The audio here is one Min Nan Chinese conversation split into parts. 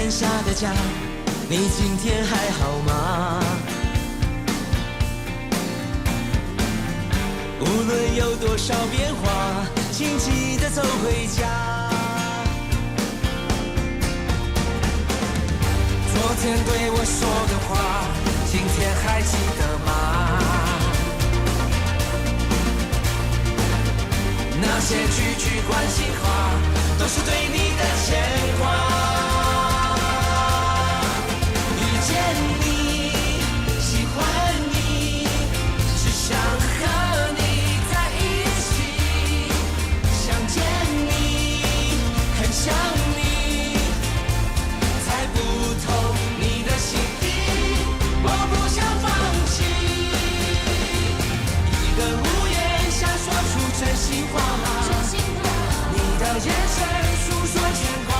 檐下的家，你今天還好嗎？無論有多少變化，請記得走回家。昨天對我說的話，今天還記得嗎？那些句句關心話，都是對你的牽掛。遇見你，喜歡你，只想和你在一起。想見你，很想你，猜不透你的心意，我不想放棄。一個屋檐下說出真心話，你的眼神訴說牽掛，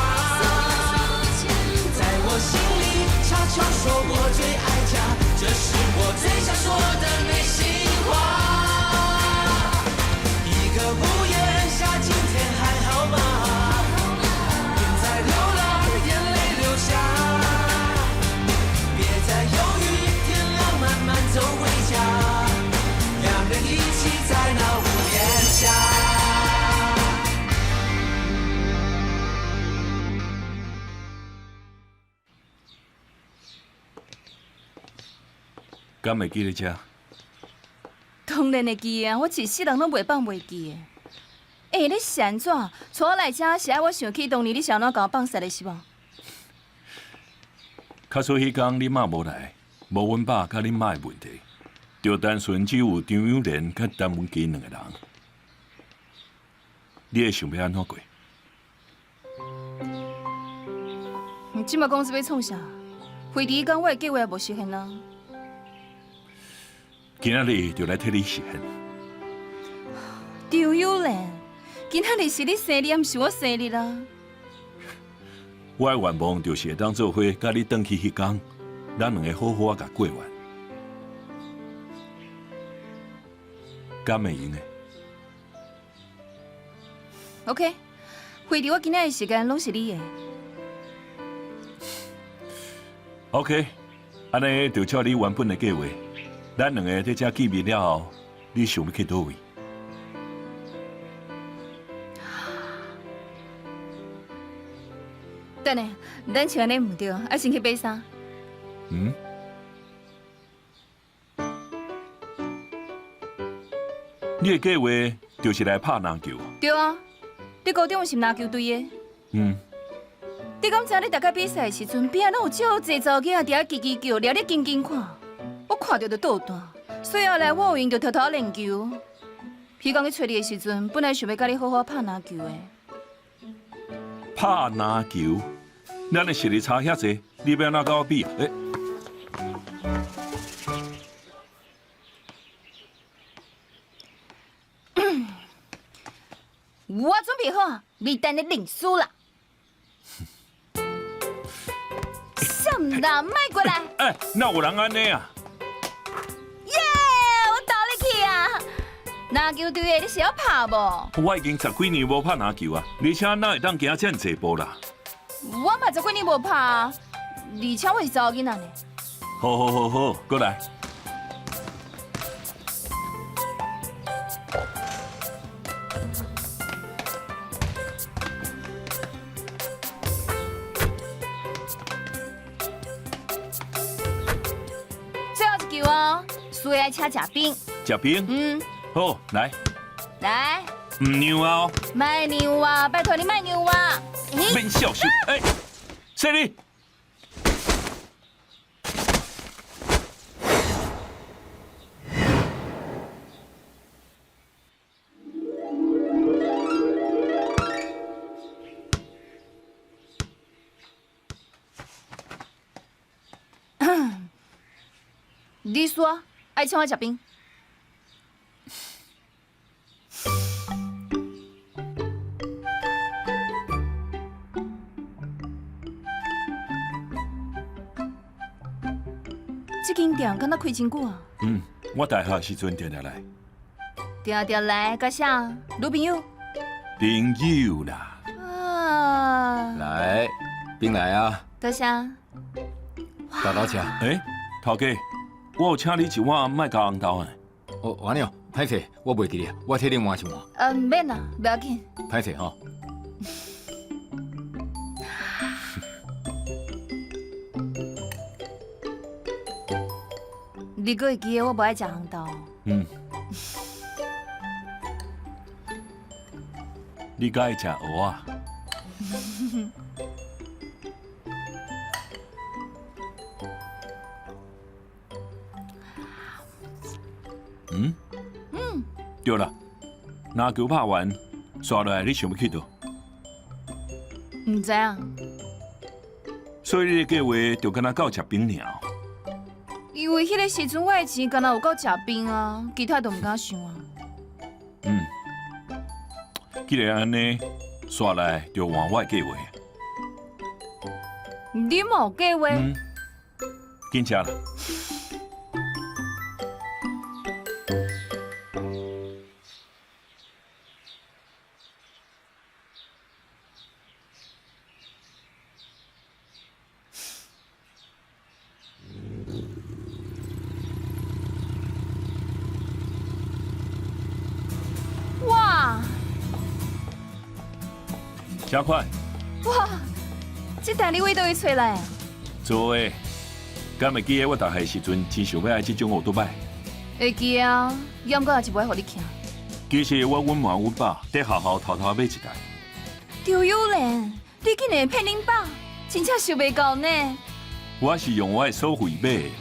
在我心裡悄悄說我最愛家，這是我最想說的內心話。一個屋檐下，今天還好嗎？別再流浪，眼淚流下，別再猶豫，天亮慢慢走回家，兩人一起在那屋檐下。敢會記得這？當然會記啊！我一世人攏袂放袂記的。欸，你是按怎？帶我來遮是愛我想起當年你是按怎共我放殺的，是無？假使彼工你媽無來，無阮爸佮恁媽的問題，就單純只有張友蓮佮陳文琪兩個人，你會想欲按怎過？你這馬講這欲創啥？非佇彼工我的計劃也無實現啊！今仔日就來替你實現。張友蓮，今仔日是你生日，毋是我生日啊！我的願望就是會當做伙，佮你轉去彼工，咱兩個好好仔共過完，敢會用的？OK，非佇我今仔日的時間攏是你的。 OK，按呢就照你原本的計劃。咱兩個佇遮見面了後，你想欲去佗位？等下，咱像按呢毋對，愛先去買衫。嗯？你的計劃就是來拍籃球？對啊，你高中是籃球隊的？嗯。你敢知影你逐擺比賽的時陣，邊仔攏有足濟查某囡仔佇遐吱吱叫，掠你緊緊看。我看著就倒彈，所以後來我有閒就偷偷練球。彼工去揣你的時陣，本來想欲佮你好好拍籃球的。拍籃球？咱的實力差遐濟，你欲按怎佮我比？欸我準備好，你等咧認輸啦！啥啦，莫過來！欸，哪有人按呢啊？耶！我投入去啊！籃球隊的你是曉拍無？我已經十幾年無拍籃球啊，而且哪會當行遮爾濟步啦？我嘛十幾年無拍啊，而且我是查某囡仔呢。好好好好，過來。最後一球哦，輸的愛請食冰。食冰？嗯。好，來。來。毋讓啊！哦。莫讓啊！拜託你莫讓啊！免笑死！欸，犀利。你說愛請我食冰？這間店敢若開真久啊？嗯，我大學時陣定定來。定定來，佮啥？女朋友？朋友啦。啊。來，冰來啊！多謝。豆豆食。欸，頭家，我有請你一碗，莫加紅豆的。哦，按呢哦，歹勢，我袂記得，我替你換一碗。毋免啦，袂要緊。歹勢吼。你閣會記得我無愛食紅豆？嗯。你佮愛食蚵仔？嗯？嗯。對啦，籃球拍完，紲落來你想欲去佗？毋知影。所以你的計劃就敢若夠食冰爾。因為彼个時陣我的錢敢若有夠食冰啊，其他都毋敢想啊。嗯，既然按呢，紲來就換我的計劃。你嘛有計劃？嗯，緊食啦。哇！真快！哇！這台你佗位揣來啊？做的，敢會記得我大漢時陣真想欲愛這種奧多擺？會記啊，猶毋過也是無愛予你騎。其實我隱瞞阮爸，佇學校偷偷買一台。張友蓮，你竟然會騙恁爸，真正想袂到呢。我是用我的所費買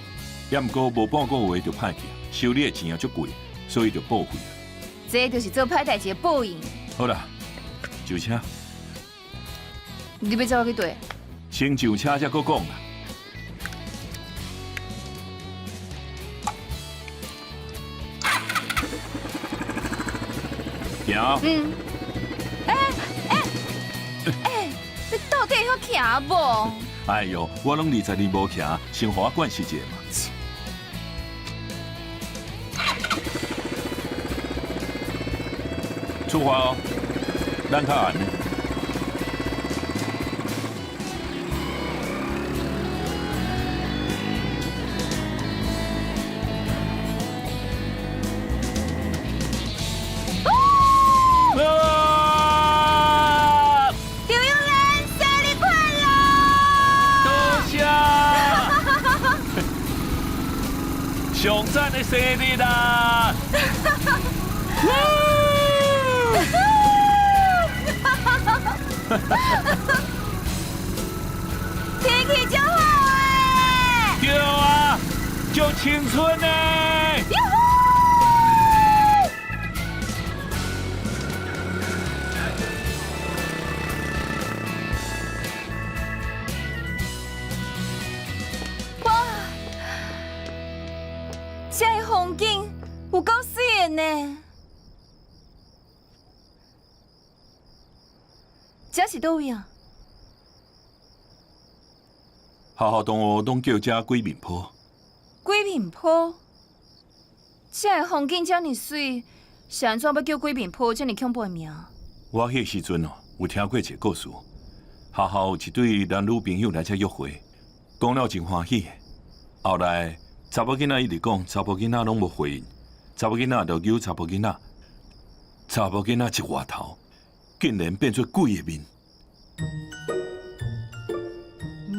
的，猶毋過無半個月就歹去，修理的錢也足貴，所以就報廢。這就是做歹代誌的報應。好啦，上車。你欲載我去佗？先上車才閣講啦。行。嗯。欸，你到底會曉騎無？哎喲，我攏20年無騎，先予我慣勢一下嘛。出發哦，咱較按呢。張友蓮，生日快樂！多謝。上讚的生日啦！天氣真好欸！對啊，足青春的。哇！這个風景有夠媠的呢。這是佗位啊？學校同學攏叫這鬼面坡。鬼面坡？這个風景遮爾媠，是按怎欲叫鬼面坡遮爾恐怖的名？我彼時陣哦，有聽過一个故事。學校有一對男女朋友來遮約會，講了真歡喜。後來查某囡仔一直講，查埔囡仔攏無回應，查某囡仔就揪查埔囡仔，查某囡仔一回頭，竟然變做鬼的面。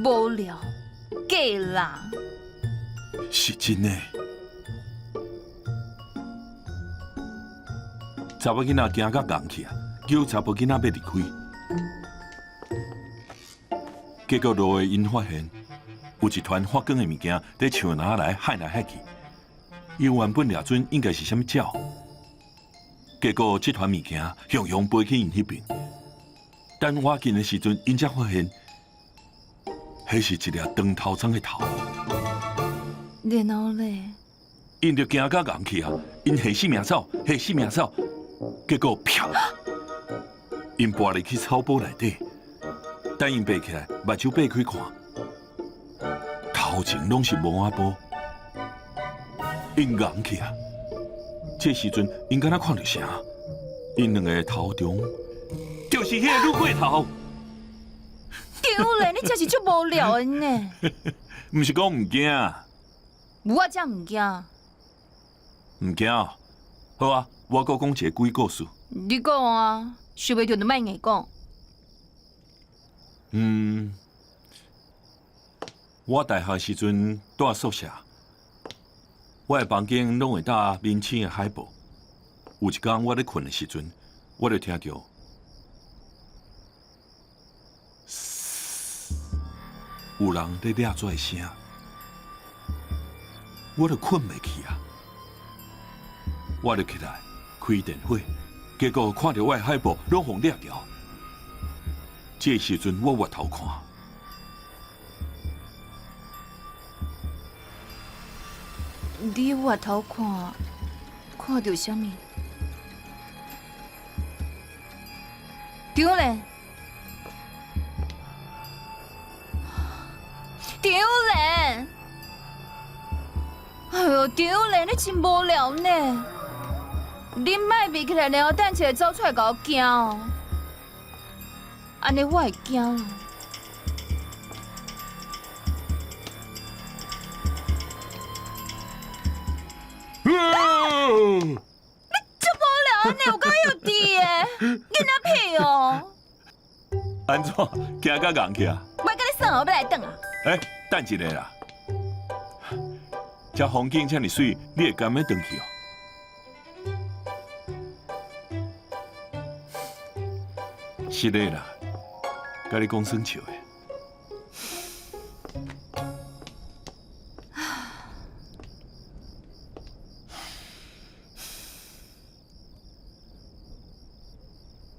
無聊，假啦！是真的。查某囡仔驚甲戇去啊，叫查埔囡仔欲離開。結果落下𪜶發現有一團發光的物件佇樹林內幌來幌去。伊原本掠準應該是啥物鳥，結果這團物件雄雄飛去𪜶彼邊。等倚近的時陣，𪜶才發現，彼是一粒長頭鬃的頭。然後咧？𪜶就驚甲戇去啊！𪜶下死命走，下死命走，結果啪！𪜶跋入去草埔內底，等𪜶爬起來，目睭擘開看，頭前攏是毛仔埔。𪜶戇去啊！這時陣，𪜶敢若看著啥？𪜶兩个頭中，就是彼个女鬼頭。張张嘞，你真是足无聊的呢。毋是讲毋惊，我才毋惊。毋惊。好啊，我閣讲一个鬼故事。你讲啊，想袂著就莫硬讲。我大学时阵蹛宿舍，我的房间攏会搭明星的海报。有一工我咧睏的时阵，我就听著有人咧掠纸的声，我就睏袂去啊！我就起来开电火，结果看著我的海报攏予掠掉。这时阵我回头看，你回头看，看著啥物？张咧，张咧，哎哟，张咧，你真无聊呢！你莫眯起来，然后等一下走出来共我惊哦。按呢我会惊。你足无聊呢，有够幼稚的，囡仔屁哦！按怎？惊甲戆起啊？我共你耍，我欲来转啊！欸，等一下啦！遮风景遮尔媠，你会甘欲转去哦？是的啦，共你讲耍笑的。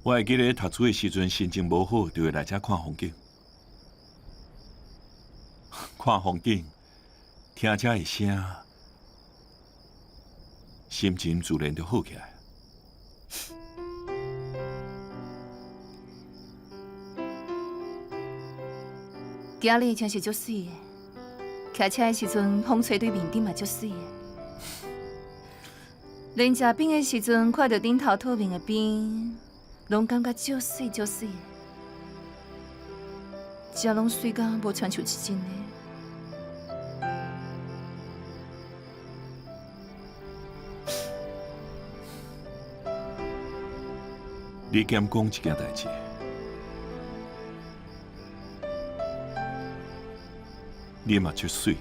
我会记得读书的时阵，心情无好，就会来遮看风景，看风景，听遮的声，心情自然就好起来。今日真是足媠的，骑车的时阵，风吹对面顶嘛足媠的。连食饼的时阵，看著顶头透明的冰，攏感觉足媠足媠的。遮攏媠甲无亲像是真的。你兼讲一件代志。你嘛足媠的。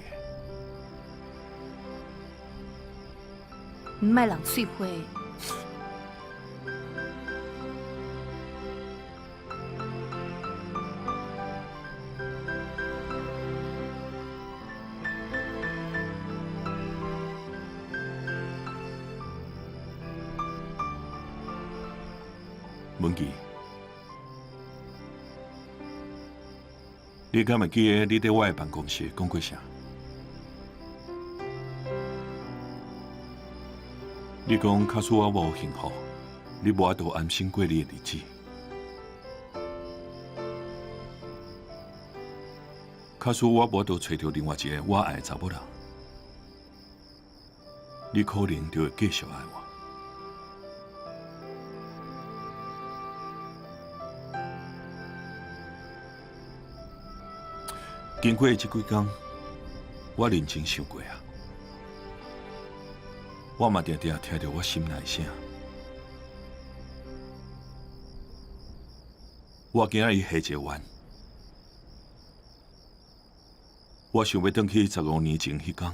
莫人喙花。文琪，你敢会记得你伫我的办公室讲过啥？你讲，假使我无幸福，你无法度安心过你的日子。假使我无法度揣著另外一个我爱的查某人，你可能就会继续爱我。经过这几工，我认真想过啊，我嘛定定听著我心内声。我今仔日下一个愿，我想欲转去15年前彼工，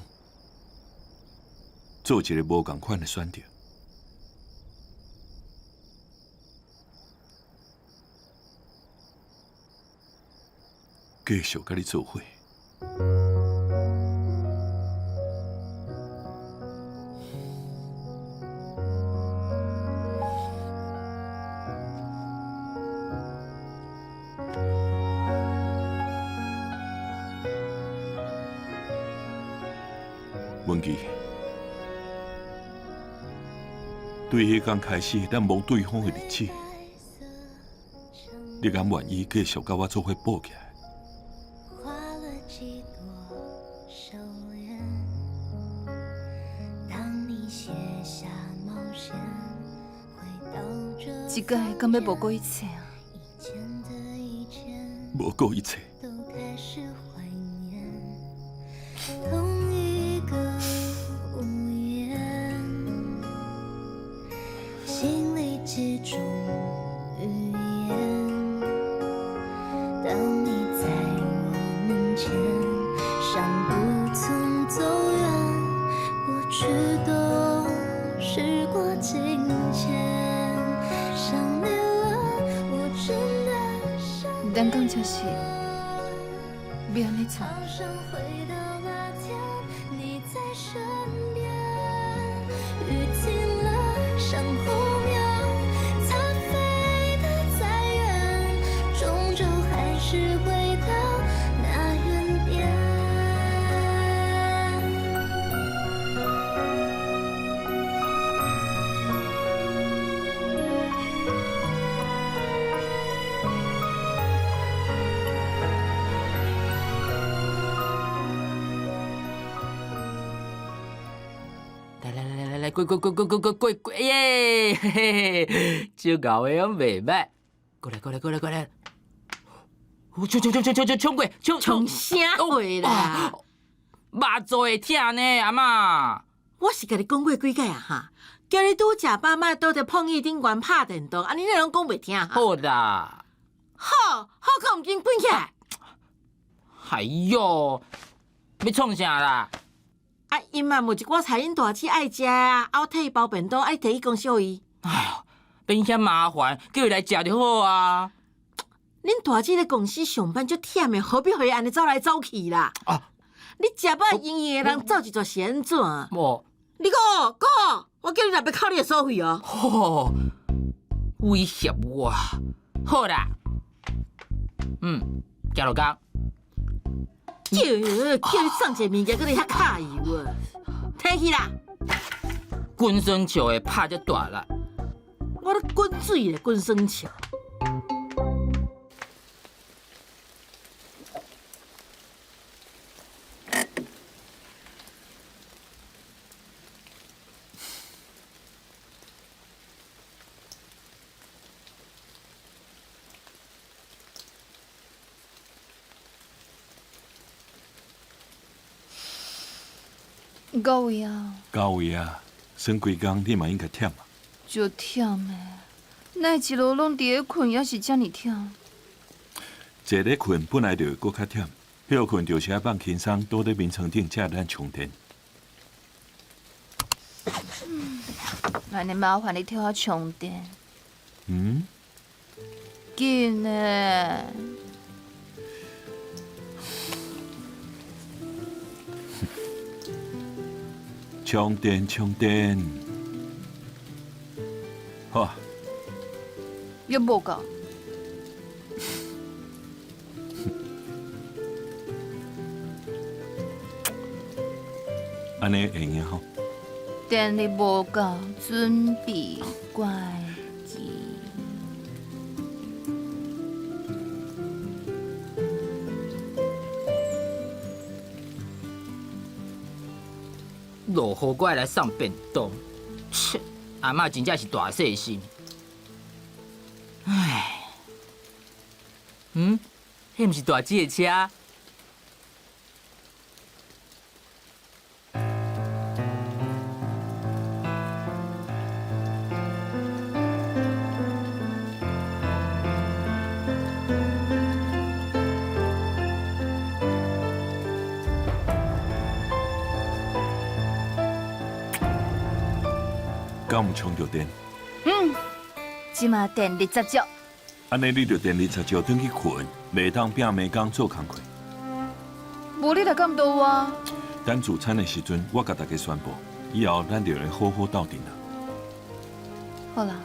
做一个无仝款的选择。继续佮你做伙。文琪，对彼工开始，咱无对方的日子，你敢愿意继续佮我做伙补起来？这届敢欲无顾一切啊？无顾一切。始懷念同一個屋檐，心裡幾種語言。當你在我門前，想不曾走遠，過去都時過境遷。想你了，我真的想咱講這是欲按呢做？好想回到那天，你在身邊。雨停了，像候鳥，它飛得再遠，終究還是回到那原點。來來來來來，過過過過過過過過耶！嘿嘿，這牛的攏袂䆀，過來過來過來過來，衝衝衝衝衝衝衝過，衝衝啥貨啦？肉肚會疼呢，阿嬤。我是共你講過幾擺啊哈，叫你拄食飽莫倒佇碰椅頂懸拍電動，按呢你攏講袂聽。好啦，好，好，閣毋緊滾起來。哎喲，欲創啥啦？啊，𪜶嘛有一寡菜𪜶大姊愛食啊，啊，我替伊包便當，愛提去公司予伊。哎喲，免遐麻煩，叫伊來食就好啊。恁大姊咧公司上班足忝的，何必予伊按呢走來走去啦？啊！你食飽閒閒的人走一逝是按怎？無，你講講，我叫你若欲扣你的所費哦。吼，威脅我，好啦，嗯，行落工。叫叫你送一个物件，閣咧遐揩油啊！提去啦！滾酸笑的拍這大力，我咧滾水咧，滾酸笑。到位啊？到位啊！耍規工你嘛應該忝啊。足忝的，哪會一路攏佇咧睏，猶是遮爾忝？坐咧睏本來就會閣較忝，歇睏就是愛放輕鬆，倒佇眠床頂才會當充電。按呢麻煩你替我充電。嗯？緊的。充電充電，好啊。猶無夠。按呢會用吼？電力無夠，準備關機。落雨閣愛來送便當，切！阿嬤真正是大細心。唉，嗯，彼毋是大姊的車？敢有充著電？嗯，這馬電力十足。按呢，你就電力十足，轉去睏，袂當拼暝工做工課。無你來監督我。等聚餐的時陣，我共大家宣布，以後咱就來好好鬥陣啦。好啦，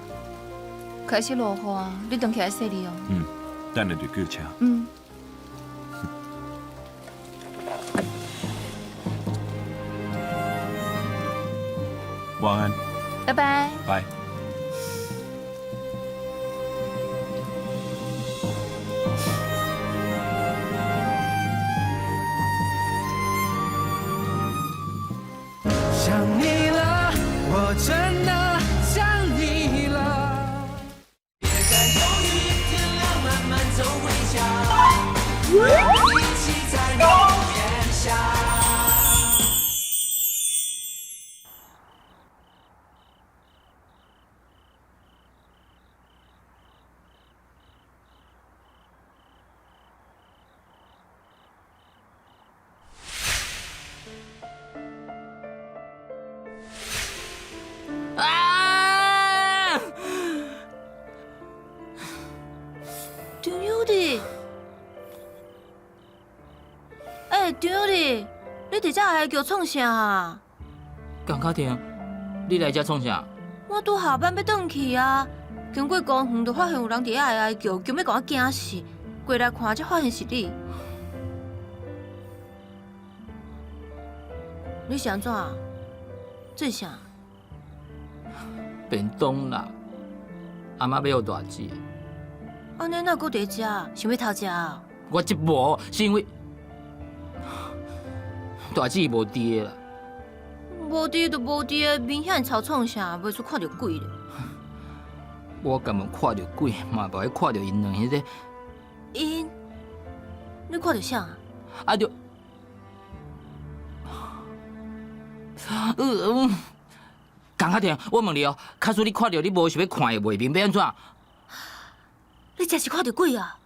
開始落雨啊，你轉起來細膩哦。嗯，等下就叫車。嗯。晚安。拜拜。拜。想你了，我真的想你了。別再猶豫，天亮慢慢走回家。一起張有利，欸，張有利，你佇遮哀叫創啥啊？江卡婷，你來遮創啥？我拄下班欲轉去啊，經過公園就發現有人佇遐哀哀叫，叫欲共我驚死。過來看才發現是你。你是按怎？做啥？便當啦，阿媽欲予大姊。按呢哪閣佇遮？想欲偷食啊？我這無，是因為大姊伊無佇啦。無佇就無佇，面遐爾臭創啥？袂輸看著鬼咧。我甘願看著鬼，嘛袂愛看著𪜶兩彼个。𪜶？你看著啥？啊就，江卡婷，我問你哦，假使你看著你無想欲看的畫面，欲按怎？你真是看著鬼啊！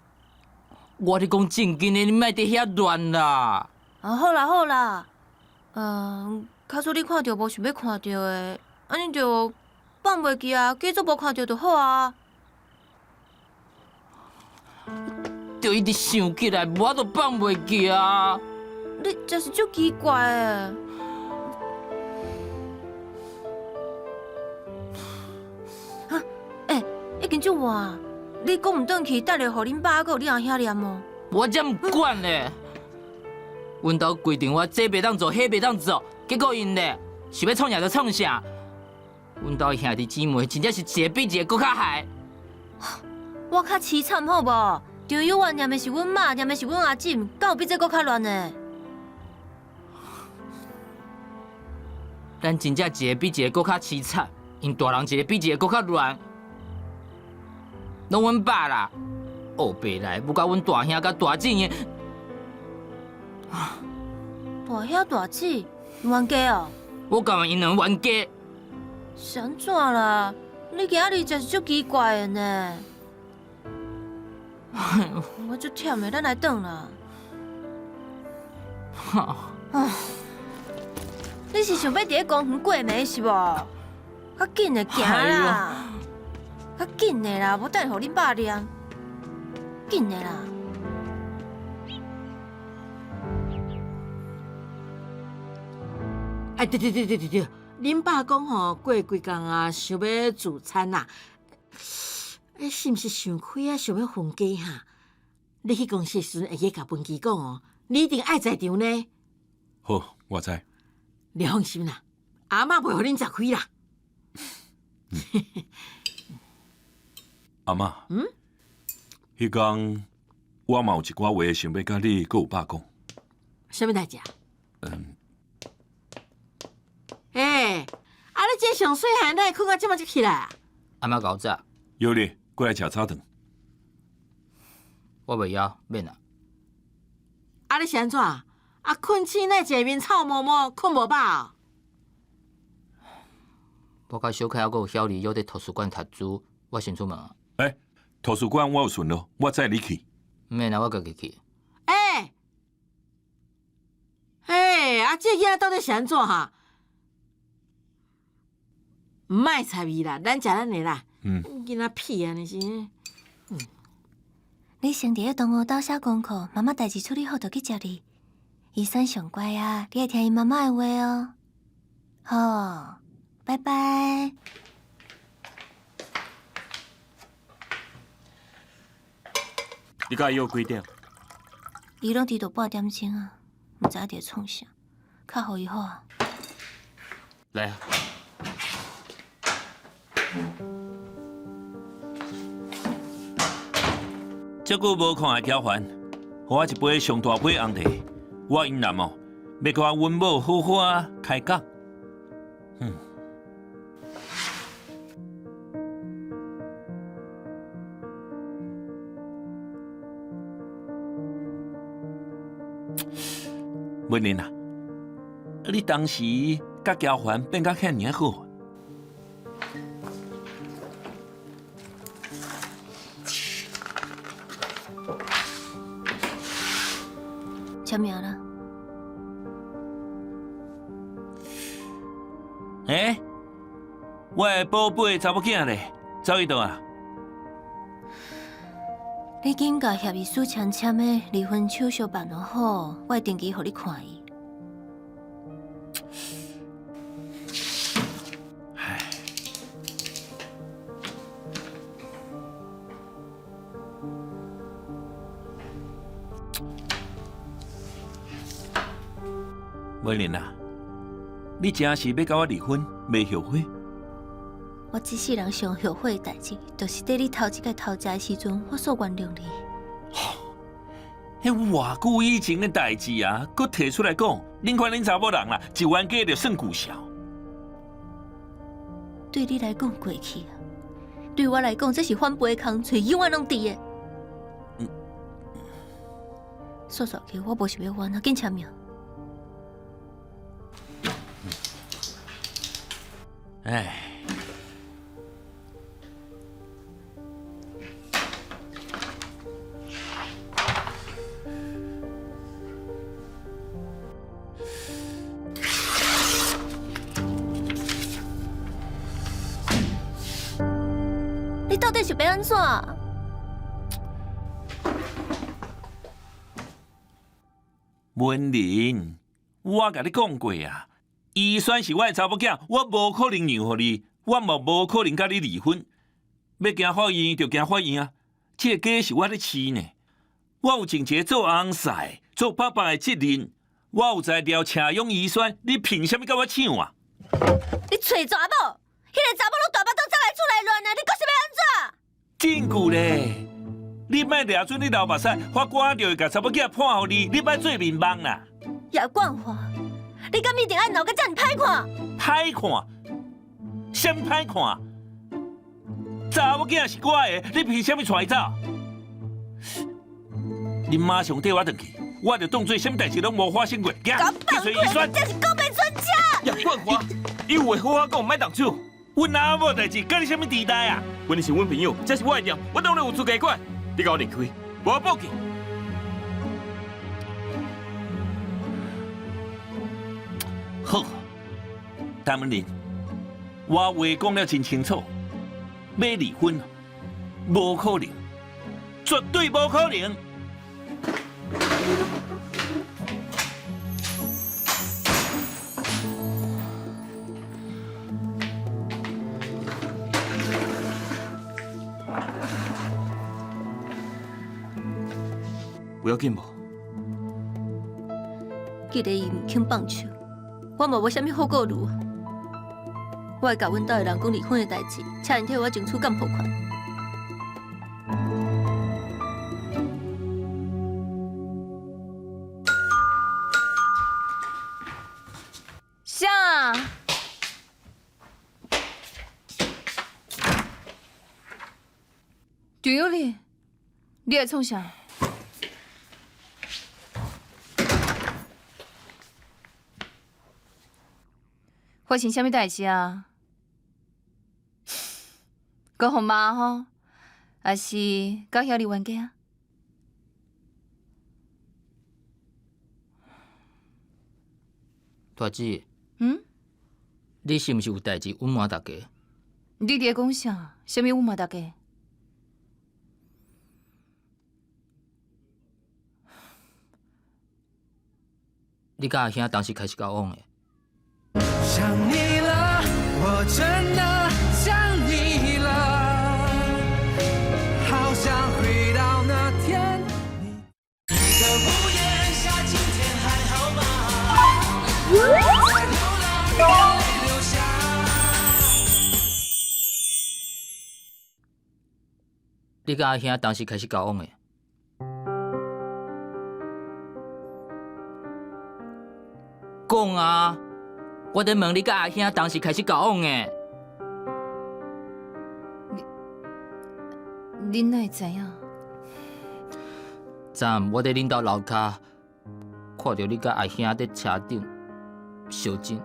我咧講正經的，你莫佇遐亂啦。啊，好啦好啦，假使你看著無想欲看著的，按呢就放袂記啊，假做無看著就好啊。就一直想起來，無法度放袂記啊！你真是足奇怪的。啊，欸，已經足晚，你閣毋轉去，等下予恁爸閣有恁阿兄念哦。我才毋管咧！阮兜規定我這袂當做，彼袂當做，結果𪜶咧想欲創啥就創啥。阮兜兄弟姊妹真正是一個比一個閣較害。我較淒慘好無？張有源念的是阮媽，念的是阮阿姊，敢有比這閣較亂的？咱真正一個比一個閣較淒慘，𪜶大人一個比一個閣較亂。攏阮爸啦，烏白來，欲共阮大兄佮大姊的。大兄大姊冤家哦？我感覺𪜶兩冤家。是按怎啦？你今仔日真是足奇怪的呢。我足忝的，咱來轉啦。啊！你是想欲佇咧公園過暝是無？較緊的行啦，較緊的啦，無等下予恁爸念。緊的啦。哎，對對對對對對，恁爸講吼，過幾工啊，想欲聚餐啦。欸，是毋是想開啊？想欲分家哈？你去公司的時陣會記共文琪講哦，你一定愛在場呢。好，我知。你放心啦，阿嬤袂予恁吃虧啦。阿嬤，嗯？彼工我嘛有一寡話想欲佮你閣有爸講。啥物代誌啊？欸，啊你這上細漢，哪會睏到這麼才起來啊？阿嬤𠢕早。有你過來食早頓。我袂枵，免啦。啊你是按怎？啊，睏醒哪一个面臭毛毛，睏無飽？我佮小凱猶閣有小麗約佇圖書館讀書，我先出門。欸，圖書館我有順路，我載你去。免啦，我家己去。欸，欸，啊，這个囡仔到底是按怎哈？毋愛插伊啦，咱食咱的啦。囡仔屁啊，你是。你先佇咧同學兜寫功課，媽媽代誌處理好就去接你。伊算上乖啊，你愛聽伊媽媽的話哦。好，拜拜。你佮伊約幾點？伊攏遲到半點鐘啊，毋知影佇咧創啥，敲予伊好啊。來啊！這久無看的喬凡，予我一杯上大杯紅茶。我隱男哦，欲佮阮某好好仔開講。文玲啊，你當時佮喬凡變甲遐爾好？簽名啦。欸，我的寶貝查某囝咧，走去佗啊？你緊共協議書簽簽的，離婚手續辦好，我會定期予你看伊。唉，文玲啊，你真是欲佮我離婚，袂後悔？我這世人上後悔的代誌，就是佇你頭一擺偷食的時陣，我所原諒你。彼偌久以前的代誌啊，閣提出來講，恁看恁查某人啦，一冤家就算舊仇。對你來講過去啊，對我來講這是反背的空喙，永遠攏佇的。煞煞去，我無想欲冤啊，緊簽名。唉。你到底是欲按怎？文玲，我共你講過啊，伊選是我的查某囝，我無可能讓予你，我嘛無可能佮你離婚。欲行法院就行法院啊，這个家是我咧飼呢，我有盡一个做翁婿、做爸爸的責任。我有才調請養伊選，你憑啥物佮我搶啊？你揣查某，彼个查某攏大腹肚走來厝內亂啊！你閣是欲按怎？證據咧，你莫掠準你流目屎，法官就會共查某囝判予你，你莫做眠夢啦。葉冠華，你敢一定愛鬧甲遮爾歹看？歹看？啥物歹看？查某囝是我的，你憑啥物帶伊走？你馬上綴我轉去，我就當做啥物代誌攏無發生過。行，去揣醫生。這是講袂出聲。葉冠華，你有話好好講，莫動手。阮阿某代誌，佮你啥物底代啊？阮是阮朋友，這是我的店，我當然有資格管。你共我離開，無我報警。好，譚文玲，我話講了真清楚，欲離婚，無可能，絕對無可能。有要緊無？既然伊毋肯放手，我嘛無啥物好顧慮啊。我會共阮兜的人講離婚的代誌，請𪜶替我爭取監護權。啥？張有禮，你來創啥？發生啥物代誌啊？閣予罵吼，抑是佮遐爾冤家啊？大姊，嗯？你是毋是有代誌隱瞞大家？你佇咧講啥？啥物隱瞞大家？你佮阿兄當時開始交往的？想你了，我真的想你了，好想回到那天。你的屋檐下，今天還好嗎？在流浪，眼淚流下。你佮阿兄當時開始交往的？講啊！我佇問你，佮阿兄當時開始交往的？你哪會知影？昨暗我佇恁兜樓跤，看著你佮阿兄佇車頂相親。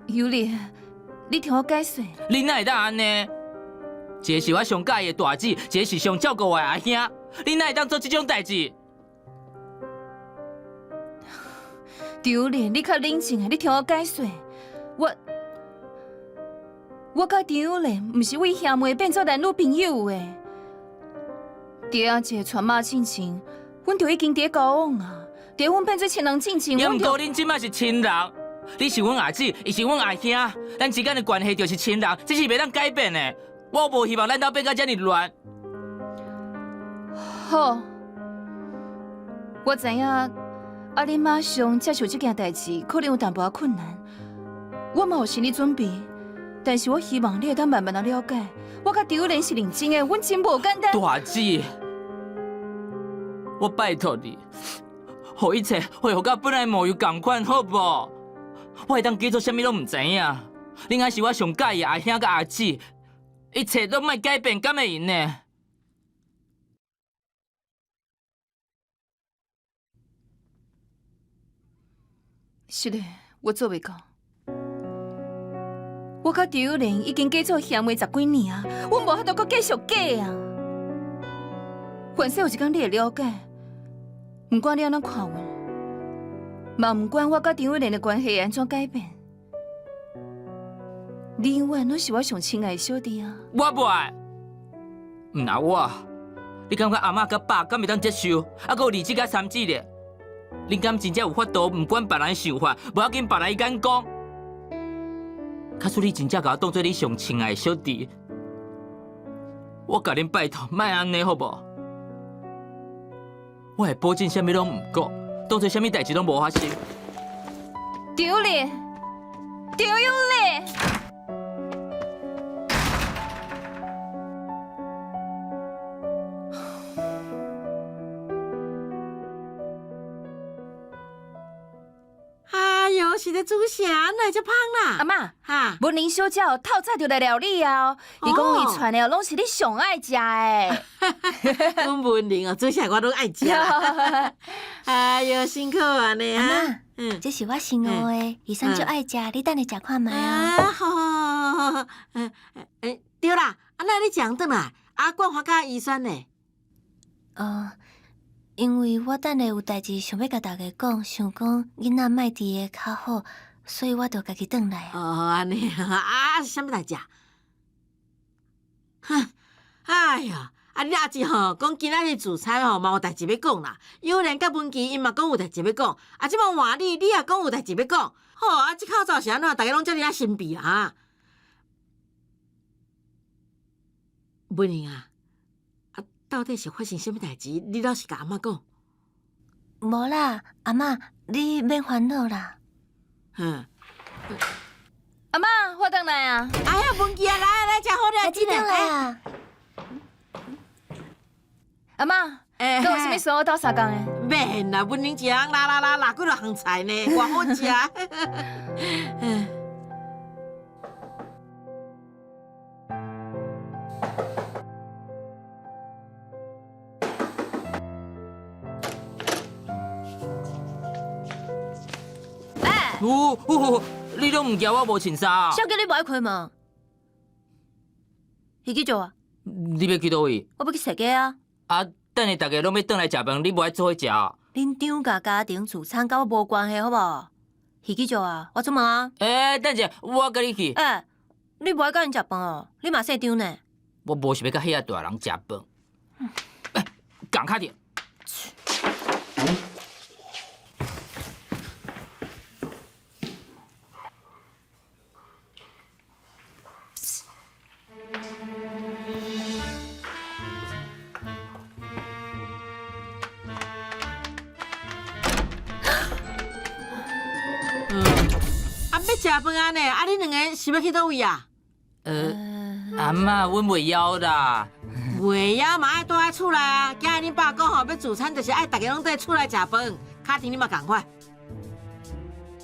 尤麗，你聽我解釋。你哪會當按呢？一个是我上佮意的大姊，一个是上照顧我的阿兄，你哪會當做這種代誌？張麗，你較冷靜，你聽我解釋。我我佮张友莲毋是为兄妹变做男女朋友的。伫阿姐娶妈进前，阮就已经伫交往啊。伫阮变做亲人进前，也毋过恁这马是亲人，你是阮阿姊，伊是阮阿兄，咱之间的关系就是亲人，这是袂当改变的。我无希望咱兜变甲遮尔乱。好，我知影，啊，恁马上接受这件代志，可能有淡薄仔困难。我嘛有心理准备，但是我希望你会当慢慢仔了解，我佮张友莲是认真的，阮真无简单。大姊，我拜托你，予一切恢复甲本来模样仝款，好无？我会当假做啥物拢毋知影，恁还是我上佮意的阿兄佮阿姊，一切拢莫改变，敢会用呢？是的，我做袂到。我佮张友莲已经假做兄妹十几年啊，阮无法度阁继续假啊。凡势有一天你会了解，毋管你按怎看阮，嘛毋管我佮张友莲的关系会按怎改变，你永远拢是我上亲爱的小弟啊。我无爱，毋若我，你感觉阿嬷佮爸敢会当接受？啊，阁有二姊佮三姊咧，恁敢真正有法度毋管别人的想法，无要紧别人的眼光？假使你真正共我当做你上亲爱的小弟，我共恁拜托，莫按呢好无？我会保证啥物拢毋讲，当做啥物代志拢无发生。张友莲，张友莲。哎哟，是咧煮啥？哪会遮芳啦？阿嬷，哈，文玲小姐哦，透早就来料理啊！伊讲伊传的拢是你上爱食的。阮文玲哦，煮啥我拢爱食。哎哟，辛苦啊呢。阿嬷，嗯，这是我新学的，医生足爱食，你等下食看觅哦。啊，好好好好，对啦，啊，那你食转来，啊，冠华佮医生呢？哦，因为我等下有代志想欲共大家讲，想讲囡仔莫伫个较好，所以我就家己转来啊。哦，按呢啊，是啥物代志啊？哼，哎哟，啊，你阿姊吼讲今仔日聚餐吼嘛有代志欲讲啦。友莲佮文琪𪜶嘛讲有代志欲讲，啊，这摆换你，你也讲有代志欲讲。吼，啊，这口罩是按怎？大家拢遮尔仔神秘啊？文玲啊，啊，到底是发生啥物代志？你老实共阿嬷讲。无啦，阿嬷，你免烦恼啦。嗯。阿嬷，我转来啊！哎呀，文琪啊，来来，食好料，阿姊转来啊！阿嬷，欸阁有啥物事我斗相共的？免啦，文玲一人拉拉拉拉几落项菜呢，偌好食。有有，你拢毋惊我无穿衫啊？谁叫你无爱开门？回去做啊！你欲去佗位？我欲去踅街啊！啊，等下大家拢欲转来食饭，你无爱做伙食啊？恁张家家庭聚餐佮我无关系，好无？回去做啊！我出门啊！欸，等一下，我佮你去。欸，你无爱佮𪜶食饭哦？你嘛姓张呢？我无想欲佮彼个大人食饭。欸，仝较著。啊，欲食饭啊呢？啊，恁两个是欲去佗位啊？阿嬷，阮袂枵啦。袂枵嘛爱蹛喺厝内啊！今日恁爸讲吼，欲聚餐就是爱逐家拢踮厝内食饭，敲电你嘛仝款。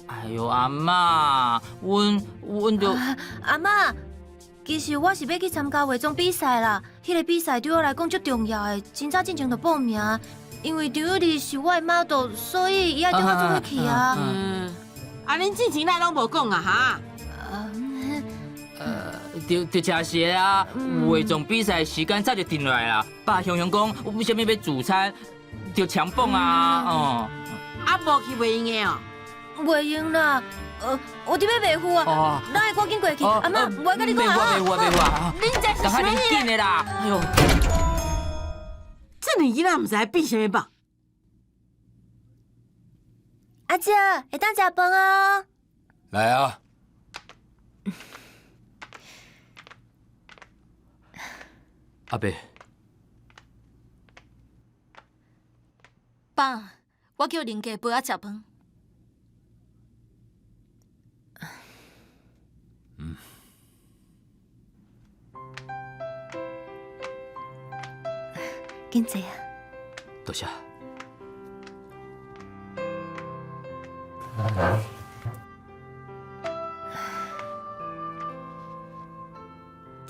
哎哟，阿嬷，阮就阿嬷，其实我是欲去参加化妆比赛啦。彼个比赛对我来讲足重要的，真早进前就报名。因为张友利是我的 model，所以伊爱缀我做伙去啊。嗯，啊，恁之前哪拢无讲啊？哈？就诚实的啊！化妆比赛时间早就定落来啦。爸雄雄讲，为啥物欲聚餐，就强蹦啊！哦。啊，无去袂用的哦。袂用啦，我伫欲袂赴啊，咱爱赶紧过去。阿妈，无爱佮你讲啊。袂赴啊，袂赴啊！恁这是啥物紧的啦！哎哟，这两囡仔毋知变啥物宝。阿姐，会当食饭啊！来啊！阿伯，爸，我叫林家陪我食饭。嗯。紧坐啊！多谢。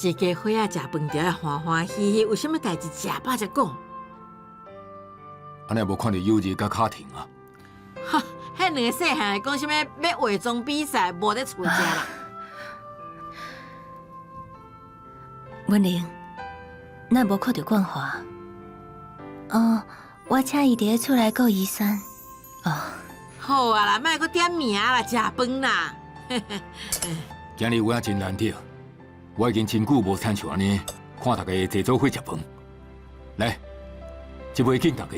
一家伙仔食饭著爱欢欢喜喜，有啥物代志食饱才讲。按呢无看著友日佮卡婷啊？哈，彼两个细汉讲啥物欲化妆比赛，无伫厝食啦。文玲，咱无看著冠华。哦，我请伊伫咧厝内顾医生。哦。好啊啦，莫阁点名啦，食饭啦。今日有影真难得，我已经真久无亲像按呢，看大家坐做伙食饭。来，这杯敬大家。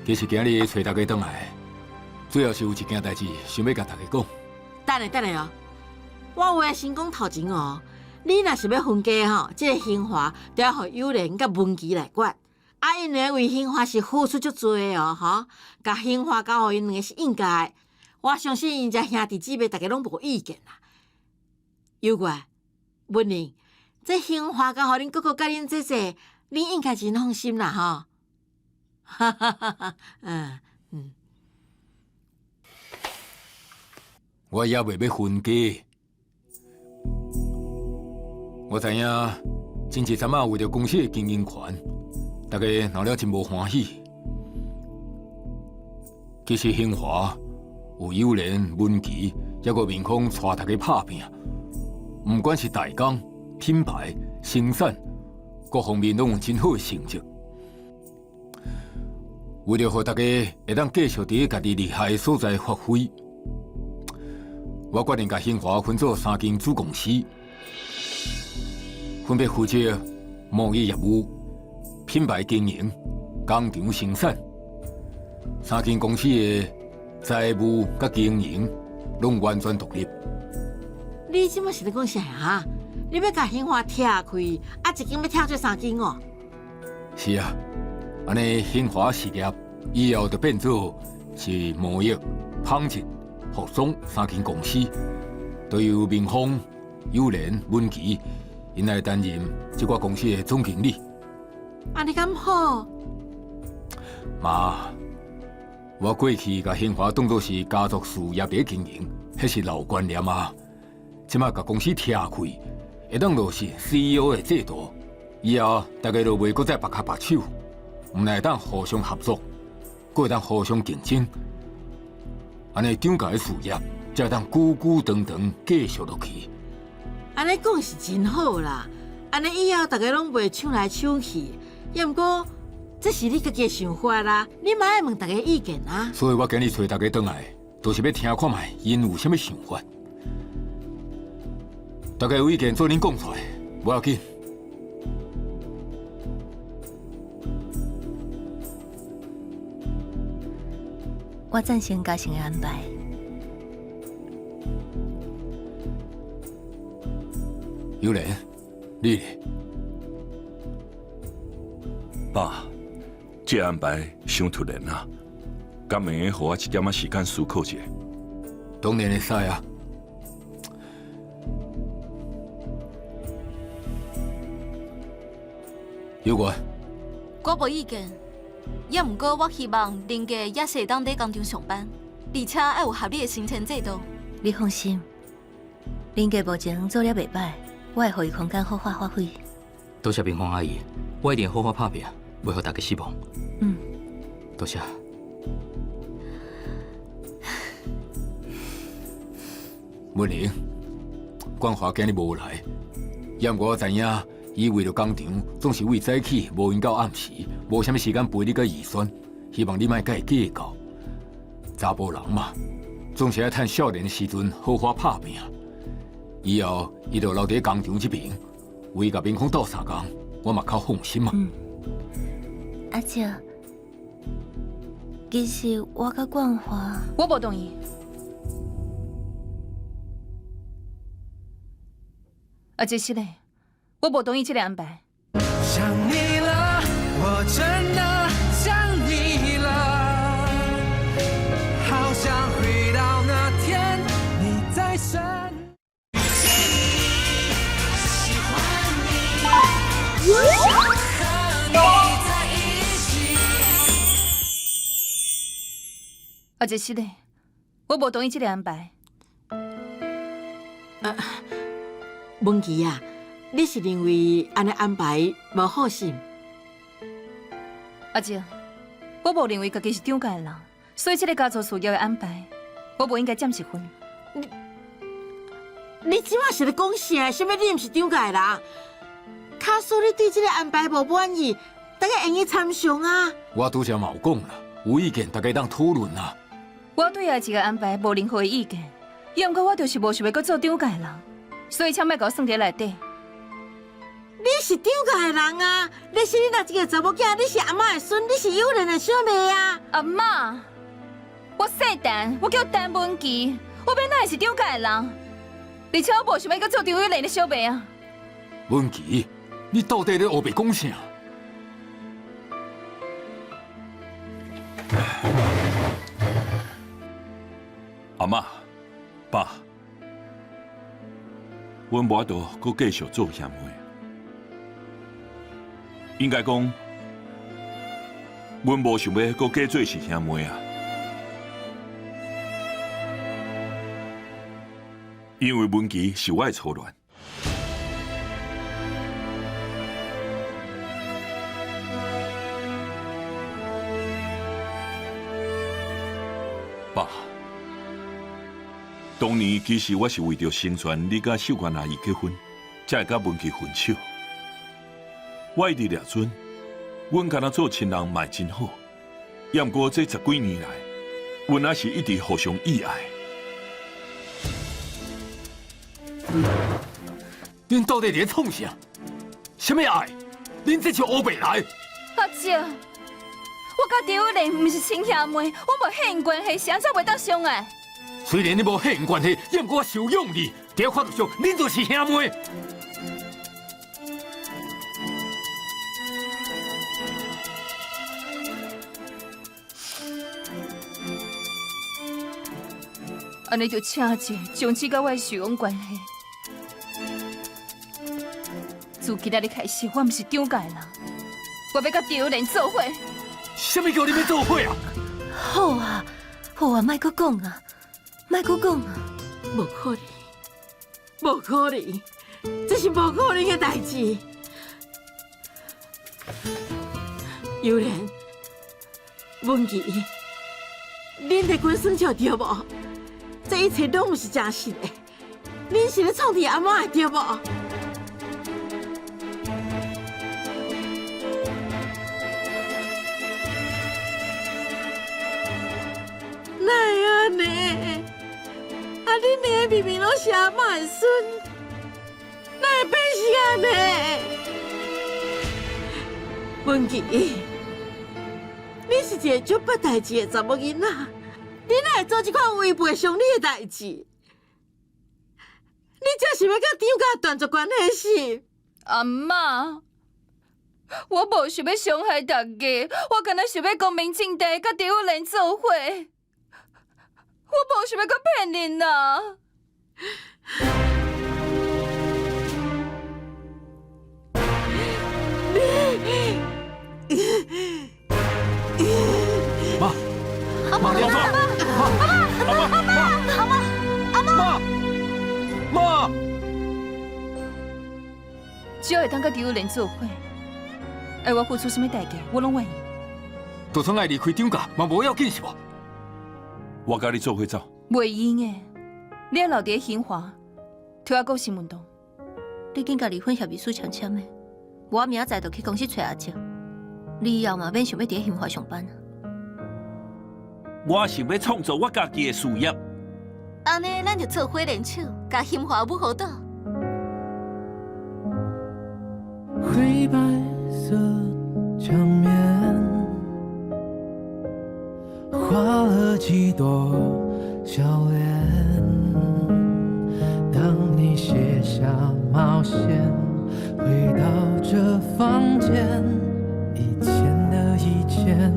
其实今日揣大家转来，主要是有一件代志想欲共大家讲。等下，等下哦，我有话先讲头前哦。你若是欲分家吼，这个兴华就要予友莲佮文琪来管。啊，𪜶两个为兴华是付出足济的哦，吼，共兴华交予𪜶两个是应该的。我相信𪜶遮兄弟姊妹逐家拢无意见啦。有怪，文玲，这兴华交予恁哥哥佮恁姐姐，恁应该真放心啦，吼。哈哈哈哈，嗯嗯。我犹未欲分家。我知影，前一阵仔为著公司的经营权，大家闹了真无欢喜。其实兴华有友莲、文琪，犹阁明芳带大家拍拼，毋管是代工、品牌、生产各方面拢有真好的成绩。为著予大家会当继续伫家己厉害的所在发挥，我决定共兴华分做三间子公司，分别负责贸易业务、品牌经营、工厂生产。三间公司的财务佮经营拢完全独立。你这马是咧讲啥啊？你欲共兴华拆开，啊，一间欲拆做三间哦？是啊，按呢兴华事业以后就变做是贸易、纺织、服装三间公司，都由明芳、友莲、文琪𪜶来担任这寡公司的总经理。按呢敢好？妈，我过去共兴华当作是家族事业咧经营，彼是老观念啊。这马共公司拆开，会当落实 CEO 的制度，以后大家就袂阁再缚跤缚手，毋但会当互相合作，阁会当互相竞争，按呢张家的事业才会当久久长长继续落去。按呢讲是真好啦，按呢以后大家拢袂抢来抢去，也毋过这是你家己的想法啦，你嘛爱问大家意见啊。所以我今日揣大家转来，就是欲听看觅𪜶有啥物想法。大家有意见做阵讲出来，无要紧。我赞成嘉诚的安排。友莲，你咧？爸，这个安排伤突然啊，敢会用予我一点仔时间思考一下？当然会使啊。有关。我无意见，也毋过我希望林家也是会当伫工厂上班，而且爱有合理的薪钱制度。你放心，林家目前做了袂䆀，我会予伊空间好好发挥。多谢明芳阿姨，我一定好好拍拼，袂予大家失望。多谢。文玲，冠华今日无来，也毋过我知影，伊為著工廠，總是為早起，無閒到暗時，無啥物時間陪你佮兒孫。希望你莫佮伊計較。查埔人嘛，總是愛趁少年的時陣好好拍拚。以後伊就留佇工廠這爿，有伊佮明峰鬥相共，我嘛較放心嘛。阿叔，其實我佮冠華，我無同意。阿姐是嘞，我無同意這个安排。想你了，我真的想你了，好想回到那天你在身邊。喜歡你，想和你在一起。阿姐是嘞，我無同意這个安排。文琪啊，你是認為按呢安排無好是？阿姐，我無認為家己是張家的人，所以這个家族事業的安排，我無應該佔一份。你這馬是咧講啥？啥物你毋是張家的人？假使你對這个安排無滿意，大家會用參詳啊。我拄才嘛有講啦，有意見大家當討論啊。我對阿姐的安排無任何的意見，猶毋過我就是無想欲閣做張家的人。所以，請莫共我算佇內底。你是張家的人啊！你是你若一个查某囝，你是阿嬤的孫，你是有仁的小妹啊！阿嬤，我姓陳，我叫陳文琪，我欲哪會是張家的人？而且我無想欲閣做張有仁的小妹啊！文琪，你到底咧烏白講啥？阿嬤，爸。阮無法度閣繼續做兄妹，應該講，阮無想欲閣繼做是兄妹啊，因為文琪是我的初戀。爸。當年其實我是為著成全你佮秀娟阿姨結婚，才會佮文琪分手。我一直掠準，阮敢若做親人嘛會真好。猶毋過這十幾年來，阮也是一直互相意愛。恁到底佇咧創啥？啥物愛？恁這是烏白來！阿姐，我佮張有蓮毋是親兄妹，我無血緣關係，是按怎袂當相愛？雖然你無血緣關係，猶毋過我收養你，佇法律上，恁就是兄妹。按呢就請姐終止佮我的收養關係。自今仔日開始，我毋是張家的人，我欲佮張有蓮做伙。啥物叫你欲做伙啊？好啊，好啊，莫閣講啊！莫閣講啊！無可能，無可能，這是無可能的代誌。有蓮，文琪，恁佇滾耍笑對無？這一切攏毋是真實的，恁是咧創佇阿嬤的對無？哪會按呢？啊！恁兩个明明攏是阿嬤的孫，哪會變成按呢？文琪，你是一個足捌代誌的查某囡仔，你哪會做這款違背常理的代誌？你這是欲佮張家斷絕關係是？阿嬤，我無想欲傷害大家，我干焦想欲光明正大佮張有蓮做伙。我無想欲閣騙恁啊！媽，媽，你怎？媽，媽，媽，媽，媽，媽，只要會當佮張有蓮做伙，愛我付出啥物代價，我攏願意。就算愛離開張家，嘛無要緊是無？我佮你做伙走。袂用的，你愛留佇咧興華，替我顧新聞檔。你緊共離婚協議書簽簽的。我明仔載就去公司揣阿叔。你以後嘛免想欲佇咧興華上班。我想欲創造我家己的事業。按呢，咱就做火連手，共興華武號倒。灰白色牆面，畫了幾多笑臉。當你卸下帽線，回到這房間，以前的以前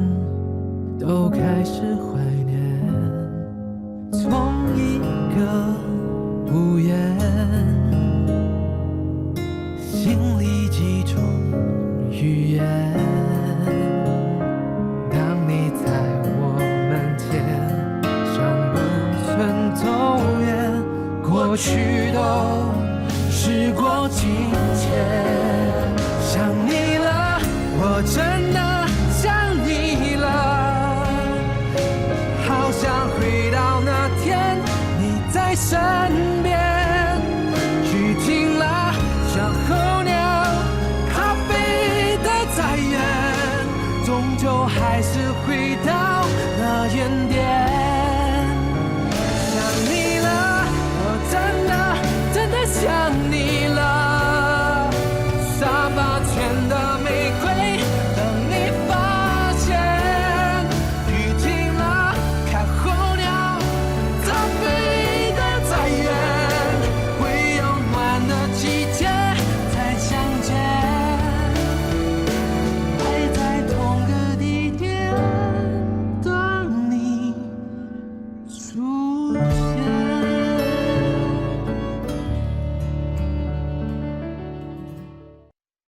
都開始懷念。從一個屋檐，心裡幾種語言。當你在我門前，像不曾走遠，過去都時過境遷。想你了，我真的想你了，好想回到那天，你在身邊。